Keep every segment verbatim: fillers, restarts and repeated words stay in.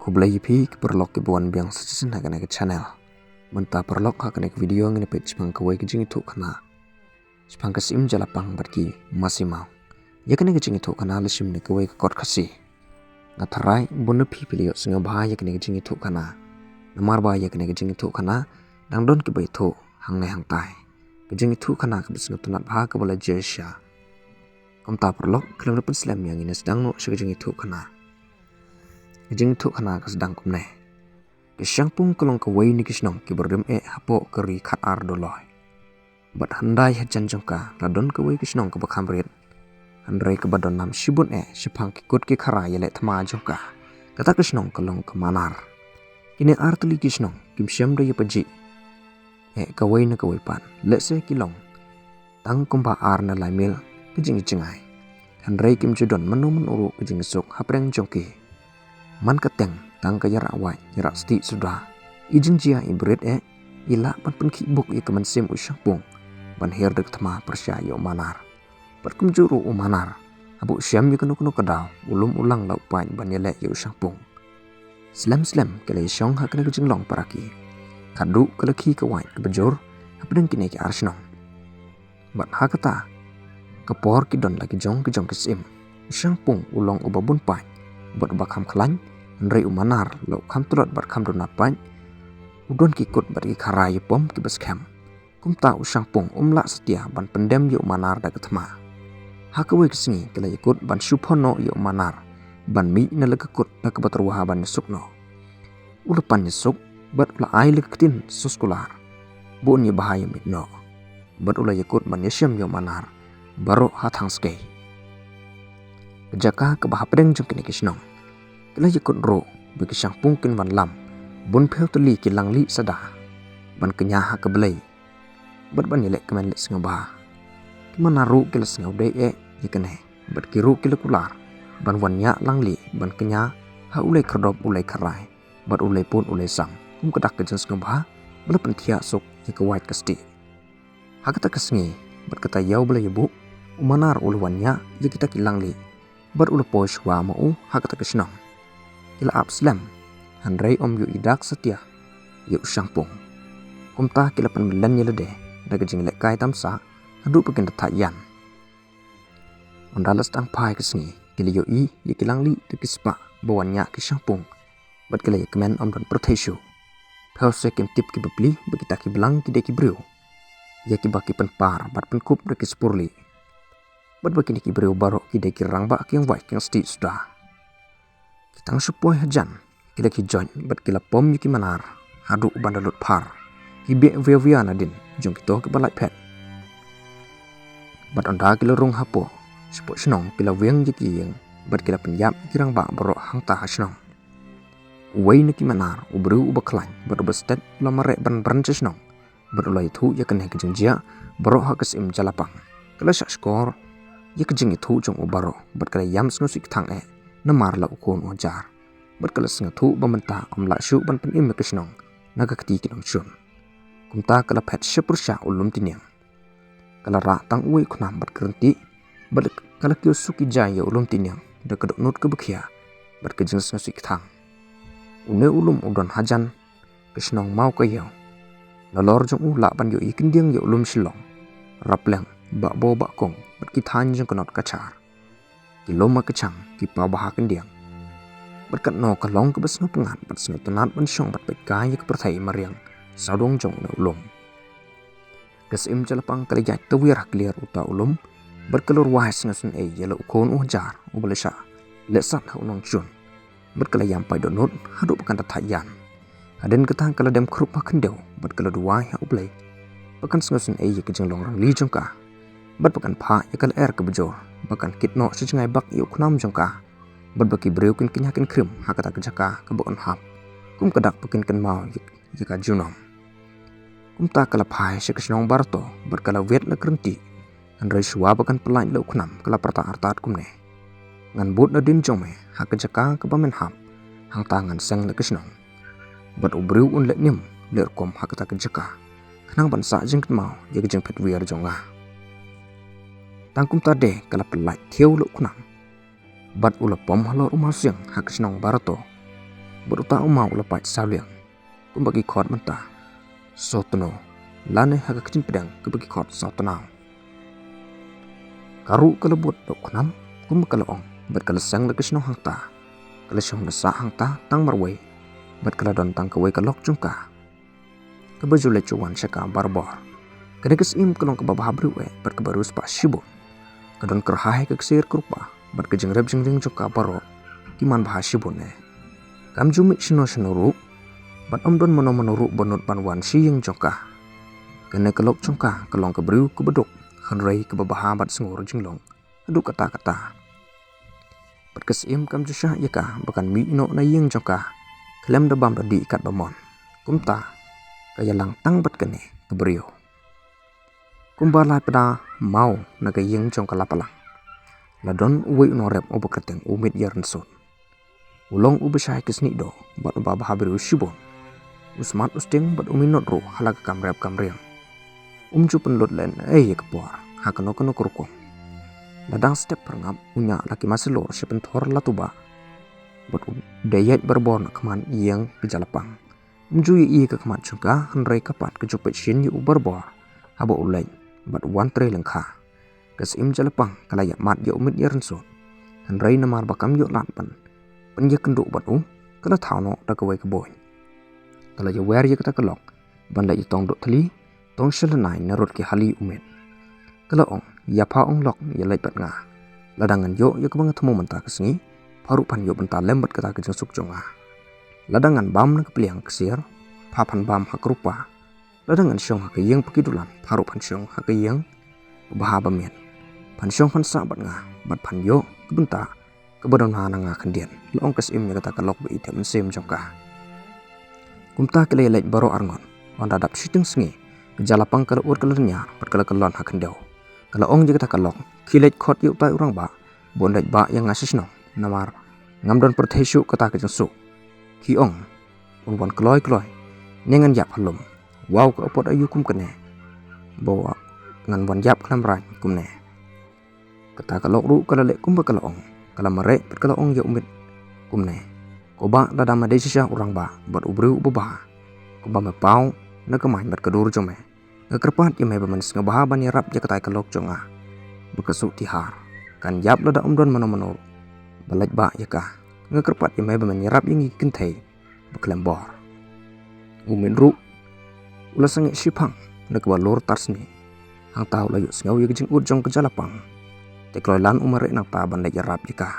Khublei ïa phi ki paralok kiba wan biang sa shisien ha kane ka channel. Mynta paralok, ha kane ka video ngin ïa peit shaphang kawei ka jingïathuhkhana shaphang ka Syiem Jalapang bad ki Masimaw. Ïa kane ka jingïathuhkhana la shim na kawei ka kot Khasi. Nga tharai bun na phi phi la ïohsngew bha ïa kane ka jingïathuhkhana. Namar ba ïa kane ka jingïathuhkhana dang don kiba ïathuh hangne hangtai. Ka jingïathuhkhana kaba sngewtynnat bha kaba la jia shisha. Kumta paralok, khlem da pynslem ïa ngin ïa sdang noh sha ka jingïathuhkhana. Ka jingïathuhkhana ka sdang kumne. Ka Shangpung ka long kawei na ki shnong kiba rim eh hapoh ka ri khatar Doloi. Bad hyndai hajan jong ka la don kawei ka shnong kaba kham rit. Hynrei kaba don nam shibun eh shaphang ki kut ki khara ïaleh thma jong ka. Kata ka shnong ka long ka Manar. Kine ar tylli ki shnong kim shym da ïa pajih eh kawei na kawei pat. Lehse ki long tang kumba ar ne lai mil ka jingjngai. Hynrei kim ju don mano mano ruh ka jingsuk hapdeng jong ki. Man ka teng tang ka ïarap wait ïarap stieh suda. I jingjia i bret eh i lah ban pynkhih buk ïa ka mynsiem u Shangpung ban her da ka thma pyrshah ïa u Manar. Bad kumjuh ruh u Manar, haba u shem ïa kano kano ka daw u lum u lang la u pait ban ïaleh ïa u Shangpung. Slem slem ki la ïashong ha kane ka jinglong para ki. Khadduh ka la khih ka wait kaba jur hapdeng kine ki ar shnong. Bad ha kata ka por ki don la ki jong ki jong ki syiem. U Shangpung u long uba bun pait bad uba kham khlaiñ, hynrei u Manar la u kham tlot bad kham duna pait. U don ki kut bad ki khara ïapom kiba skhem. Kumta u Shangpung um lah satia ban pyndem ïa u Manar da ka thma. Ha kawei ka sngi ki la ïakut ban shu phon noh ïa u Manar ban mih na la ka kut da kaba tyrwa ban ïasuk noh. U la pan ïasuk bad u la ai la ka ktien sos kular ba un ïa bha ïa mih noh. Bad u la ïakut ban ïashem ïa u Manar baroh ha thang skei. Ka jaka kaba hapdeng jong kine ki shnong ki la ïakut ruh ba ki Shangpung kin wan lam bun phew tylli ki langli sada ban kñia ha ka blei bad ban ïaleh kmen leh sngewbha. Ki Manar ruh ki la sngewdei eh ïa kane bad ki ruh ki la kular ban wan ñiah langli ban kñia ha u lei khyrdop u lei kharai bad u lei pun u lei sam kum ka dak ka jingsngewbha ba la pynthiah suk ïa ka wait ka stieh. Ha kata ka sngi bad kata ïaw ba la ïabuh u Manar u la wan ñiah ïa kita ki langli bad u la poi shuwa ma u ha kata ka shnong. Ki la ap slem hynrei um ïohi dak satia ïa u Shangpung. Kumta ki la pynmlien ïa lade da ka jinglehkai tamsah haduh ba kin da thait ïan. Ynda la sdang phai ka sngi ki la ïohi ïa ki langli da ki spah ba wan ñiah ki Shangpung bad ki la ïakmen ym don pyrthei shuh. Phew se kim tip ki bapli ba kita ki blang ki dei ki briew ïa kiba ki pynpar bad pynkup da ki spurli. Bad ba kine ki briew baroh ki dei ki rangbah kiang wait kiang stieh suda. Ki tang shu poi hajan ki la ki join bad ki la pom ïa ki Manar haduh ban da lut phar. Ki beh wia wia nadien jong kito kiba lait phet. Bad ynda ki la rung hapoh shapoh shnong ki la wiang ïa ki ïing bad ki la pynïap ïa ki rangbah baroh hangta ha shnong. Uwei na ki Manar u briew uba khlaiñ bad uba stet u la mareh ban bran sha shnong bad u la ïathuh ïa kane ka jingjia baroh ha ka Syiem Jalapang. Ka la shah shkor ïa ka jingïathuh jong u baroh bad ka la ïam sngewsih kthang eh namar la u khun u hajar. Bad ka la sngewthuh ba mynta ym lah shuh ban pynim ïa ka shnong na ka kti ki nongshun. Kumta ka la phet sha pyrshah u Lumtiniang. Ka la rah tang uwei u khnam bad kyrteng bad ka la kiew suk ki jai ïa u Lumtiniang da ka dohnud kaba khia bad ka jingsngewsih kthang. Une u lum u don hajan ka shnong Mawkaïaw. Nalor jong u lah ban ïohi kyndiang ïa u lum Shillong, Rapleng, Bahbo Bahkong bad ki thaiñ jong ka North Cachar. Ki lum ha ka chang ki paw bha kyndiang. Bad katno ka long kaba sngewpyngngad bad sngewtynnat ban shong bad peit kai ïa ka pyrthei mariang sawdong jong une u lum. Ka Syiem Jalapang ka la ïaid tawiar ha kliar uta u lum bad ka la rwai sngewsynei ïa la u khun u hajar uba la shah lehsat ha u nongshun. Bad ka la ïam paid dohnud haduh ba kan da thait ïan. Hadien kata ka la dem khrup ha khyndew bad ka la duwai ha U Blei ba kan sngewsynei ïa ka jinglong rangli jong ka bad ba kan phah ïa ka lyer kaba jur ba kan kit noh sha jngai bak ïa u khnam jong ka bad ba ki briew kin kñia kin khrim ha kata ka jaka kaba un hap kum ka dak ba kin kynmaw ïa ïa ka junom. Kumta ka la phai sha ka shnong Barato bad ka la wiat la kyrteng. Hynrei shuwa ba kan pyllait la u khnam ka la pyrta artat kumne: Ngan bud nadien jong me ha ka jaka kaba men hap, hangta ngan seng la ka shnong. Bad u briew un leh niam leh rukom ha kata ka jaka khnang ban sah jingkynmaw ïa ka jingphet wiar jong nga. Tang kumta de ka la pyllait thiaw la u khnam. Bad u la pom halor u mawsiang ha ka shnong Barato. Bad uta u maw u la pait sawliang kumba ki khot mynta sawtno, lane ha ka ktien pdeng kaba ki khot sawtnaw. Ka ruh ka la bud da u khnam kumba ka la ong, bad ka la seng da ka shnong hangta. Ka la shong da sah hangta tang marwei, bad ka la don tang kawei ka lok jong ka kaba ju leit ju wan sha ka barabor. Kane ka syiem ka long kaba bha briew eh bad kaba riewspah shibun. Ka don kyrhai ka ksiar ka rupa bad ka jingrep jingriang jong ka baroh ki man bha shibun eh. Kam ju mih shano shano ruh bad ym don mano mano ruh ba nud ban wan sha ïing jong ka. Kane ka lok jong ka ka long ka briew kaba duk, hynrei kaba bha bad sngur jinglong haduh katta katta. Bad ka syiem kam ju shah ïa ka ba kan mih noh na ïing jong ka khlem da bam da dih katba mon. Kumta ka ïalang tang bad kane ka briew. Kumba lai pda maw na ka ïing jong ka Lapalang, la don uwei u nongrep uba kyrteng u Miet Ïarynsot. U long uba shai ka snieh doh bad uba bha briew shibun. U smat u sting bad um inot ruh ha la ka kam rep kam riang. Um ju pynlut lehnoh ïa ka por ha kano kano ka rukom. La dang step pyrngap u ñiah la ki masi lor sha pynthor la tuba bad u dei ïaid barabor na khmat ïing ka Jalapang. Um ju ïohi ïa ka khmat jong ka, hynrei ka pat ka ju peit shin ïa u barabor haba u leit bad u wan trei lyngkha. Ka syiem Jalapang ka la ïa mad ïa u Miet Ïarynsot, hynrei namar ba kam ïoh lad ban pynïakynduh bad u, ka la thaw noh da kawei ka bor. Ka la ïawer ïa kata ka lok ban leit ïatong duh thli, tong sha lynai narud ki hali u Miet. Ka la ong, ïa pha ong lok, ïa leit bad nga. Lada ngan ïoh ïa kaba nga thmu mynta ka sngi, pha ruh phan ïoh bynta lem bad kata ka jingsuk jong nga. Lada ngan bam na ka pliang ksiar, pha phan bam ha ka rupa. Lada ngan shong ha ka ïing ba ki dulan, pha ruh phan shong ha ka ïing ba bha ba miat. Phan shong phan sah bad nga bad phan ïoh ka bynta kaba don ha na nga khyndiat, la ong ka syiem ïa kata ka lok ba i thep mynsiem jong ka. Kumta ki la ïa leit baroh arngut. Ynda dap shiteng sngi, ka Jalapang ka la ud ka la ñiar bad ka la kyllon ha khyndew. Ka la ong ïa kata ka lok, khie leit khot ïa utai u rangbah ba un leit bah ïa nga sha shnong, namar ngam don pyrthei shuh kata ka jingsuk. Khie ong un wan kloi kloi ne ngan ïap ha lum. Wow, ka apot aïu kum kane ba ngan wan ïap khlem raid kumne. Kata ka lok ruh ka la leh kumba ka la ong. Ka la mareh bad ka la ong ïa u Miet kumne, ko bah, lada me dei shisha u rangbah bad u briew uba bha kumba me paw na ka main bad ka dur jong me, nga kyrpad ïa me ba men sngewbha ban ïarap ïa katai ka lok jong nga ba ka suk tihar. Kan ïap lada ym don mano mano ba leit bah ïa ka. Nga kyrpad ïa me ba men ïarap ïa ngi ki kynthei ba khlem bor. U Miet ruh u la sangeh shiphang na kaba lor tarsnieh. Hangta u la ïohsngew ïa ka jingud jong ka Jalapang. Te kloi lan u mareh nangta ban leit ïarap ïa ka.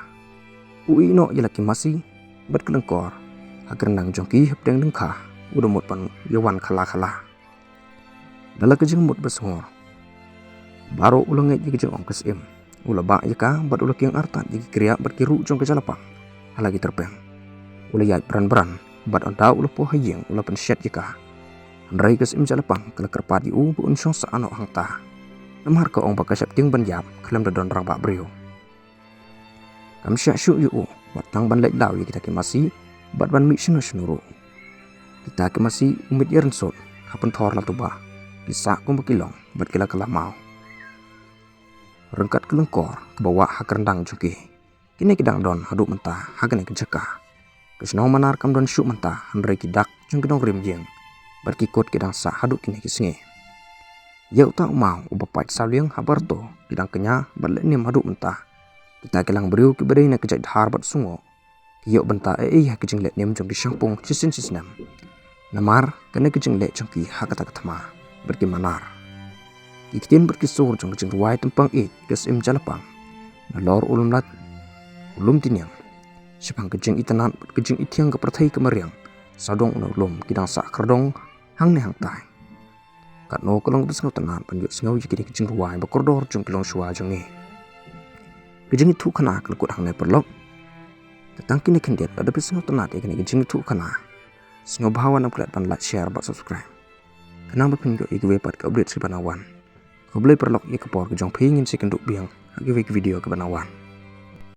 U ïeh noh ïa la ki masi bad ka lyngkor ha ka ryndang jong ki hapdeng lyngkha, u da mut ban ïa wan khala khala. Da la ka jingmut ba sngor, baroh u la ngeit ïa ka jingong ka syiem. U la bah ïa ka bad u la kieng artat ïa ki kriah bad ki ruh jong ka Jalapang ha la ki tyrpeng. U la ïaid bran bran bad ynda u la poi ha ïing u la pynshet ïa ka. Hynrei ka syiem Jalapang ka la kyrpad ïa u ba un shong sah noh hangta, namar ka ong ba ka sheptieng ban ïap khlem da don rangbah briew. Kam shah shuh ïa u wat tang ban leit law ïa kita ki masi bad ban mih shano shano ruh. Kita ki masi u Miet Ïarynsot ha pynthor la tuba, ki sah kumba ki long bad ki la kylla maw. Ryngkat ka lyngkor kaba wah ha ka ryndang jong ki. Kine ki dang don haduh mynta ha kane ka jaka. Ka shnong Manar kam don shuh mynta, hynrei ki dak jong ki nongrim ïing bad ki kut ki dang sah haduh kine ki sngi. Ïa uta u maw uba pait sawliang ha barto ki dang kñia bad lehniam haduh mynta. Kita ki lang briew kiba dei na ka jaitdhar bad sngew ki ïoh bynta ei ei ha ki jinglehniam jong ki shangpung shisien shisnem. Namar kane ka jingleh jong ki ha kata ka thma bad ki Manar. Ki ktien bad ki sur jong ka jingrwai Tympang Ïeit ka syiem Jalapang nalor u lum lait u lum diniang. Shaphang ka jingitynnad bad ka jingithiang ka pyrthei ka mariang, sawdong u lum ki dang sah khyrdong hangne hangtai. Katno ka long kaba sngewtynnad ban ïohsngew ïa kine ki jingrwai ba kordor jong ki longshuwa jong ngi. Ka jingïathuhkhana ka la kut hangne paralok. Tang kine khyndiat, lada phi sngewtynnad ïa kine ki jingïathuhkhana, sngewbha wat nym klet ban like, share bad subscribe, khnang ba phin ïoh ïa kiwei pat ki update kiba nang wan. Khublei paralok ïa ka por ka jong phi, ngin sa ïakynduh biang ha kiwei ki video kiba nang wan.